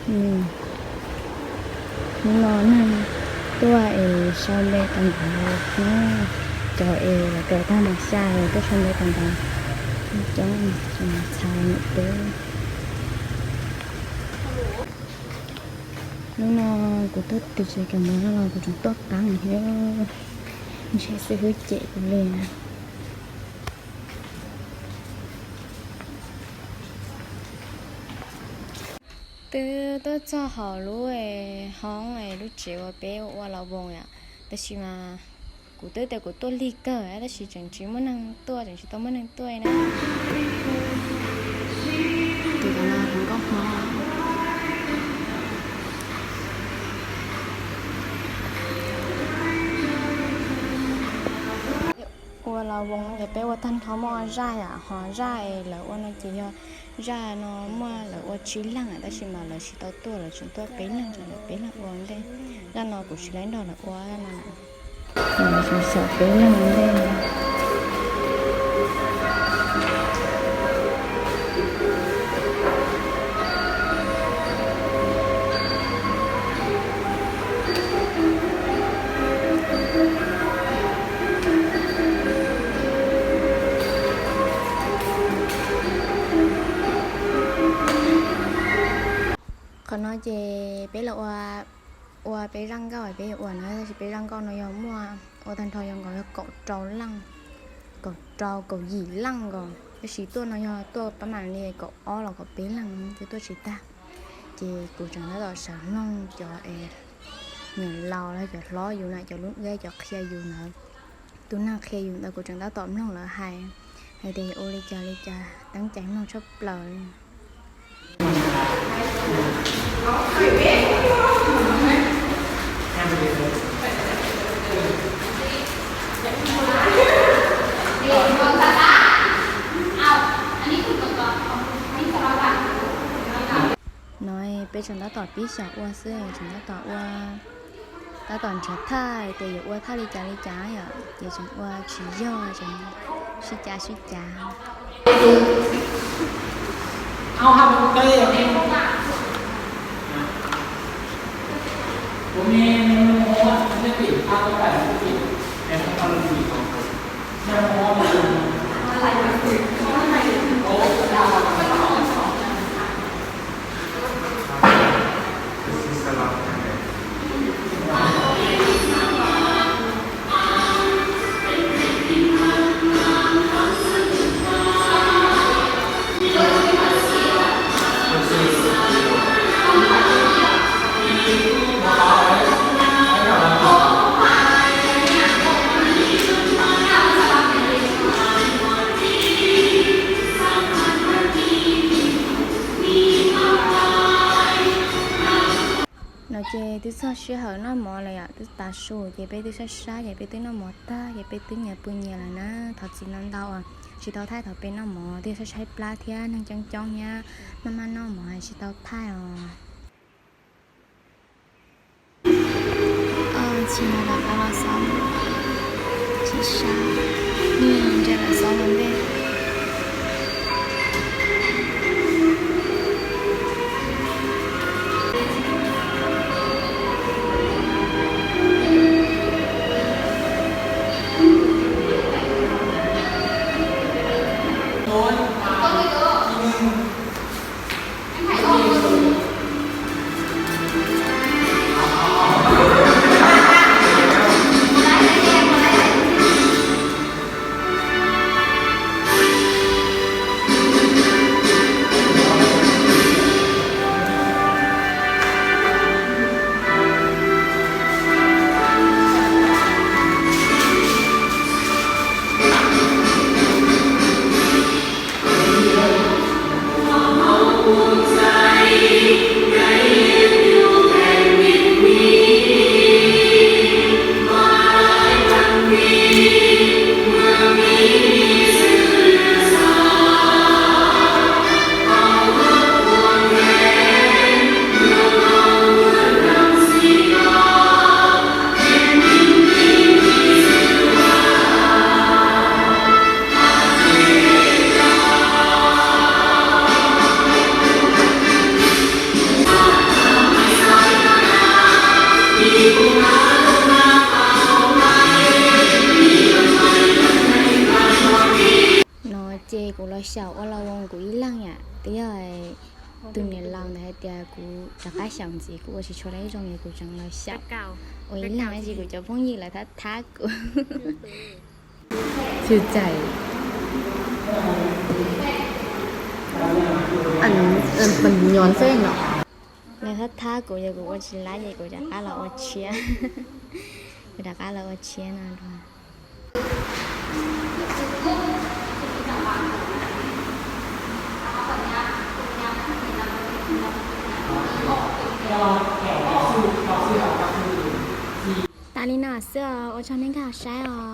Hnub no neeg tuaj es sau npe tau ntawv na, cov es los kawm tag mus xya es tuaj sau npe tau ntawv coob, txhais niam tub. Hnub no kuv tuaj twg tsis kam mus no los kuv tseem tuaj qab thiab, ntshe xib hwb cem kuv li na. Twb tuaj txog hauv lub hoob lub tsev uas peb ua laus voos yom, tab sis mas kuv twb tias kuv tuaj lig kawg tab sis tseem tsis muaj neeg tuaj, tseem tsis tau muaj neeg tuaj na. Tus no hluas nkauj Hmoob. Ua laus voos ces peb ua tag nrho muaj zaj yom, ho zaj es lawv ua no ces yog zaj no muaj lawv ua tsib leeg tab sis mas lawv tsis tau tuaj, lawv tseem tuaj peb leeg, tsam lawv peb leeg ua ntej. Zaj no kuv tsis tau nrog lawv ua, zaj no lawv tseem xyaum peb leeg ua ntej. Qhov no ces peb los ua, ua peb zaj nkauj peb yuav ua na, tab sis peb zaj nkauj no yog muaj ua tag nrho yog nkaus yog kaum rau leej, kaum rau kaum yim leej nkaus, tab sis tuaj no yog tuaj pab mam li kaum ob los kaum peb leej twb tuaj tsis tag. Ces kuv tseem tab tom sawv mloog cov es niam laus los cov hlob yus na, cov lub ntiaj cov qhia yus ntawd, tus neeg qhia yus ntawd kuv tseem tab tom mloog lawv hais, hais tias yuav ua li cas li cas, teeb cai mloog tshaj plaws li. No peb tseem tab tom pib xyaum ua xwb, tseem tab tom ua, tab tom nrhiav thaj tias yuav ua thaj li cas li cas yom, ces tseem ua tsis yog, tseem sib cav sib cav. No ces twb txog sij hawm noj mov lawm yom, twb tav su ces peb twb sab sab ces peb twb noj mov tag ces peb twb nyias pw nyias lawm na. Thov txim ntau ntau uas tsis tau thaij thaum peb noj mov, twb sab sab plab thiab neeg coob coob thiab, maj maj noj mov tsis tau thaij os. Tsis no lawv qab los xauj, tsis sab, ntsia lawv xauj ua ntej. Twb yog tus niam laus ntawd hais tias kuv rov qab xyaum ntxiv kuv ua tsis tshua zoo es kuv tseem los xyaum. Ua ib leeg tab sis kuv cov phooj ywg lawv thab thab kuv. Lawv thab thab kuv ces kuv ua tsis lab ces kuv rov qab los ua tshiab. Kuv rov qab los ua tshiab no dua. Tas li no xwb os, ua tsaug nej nkag saib os.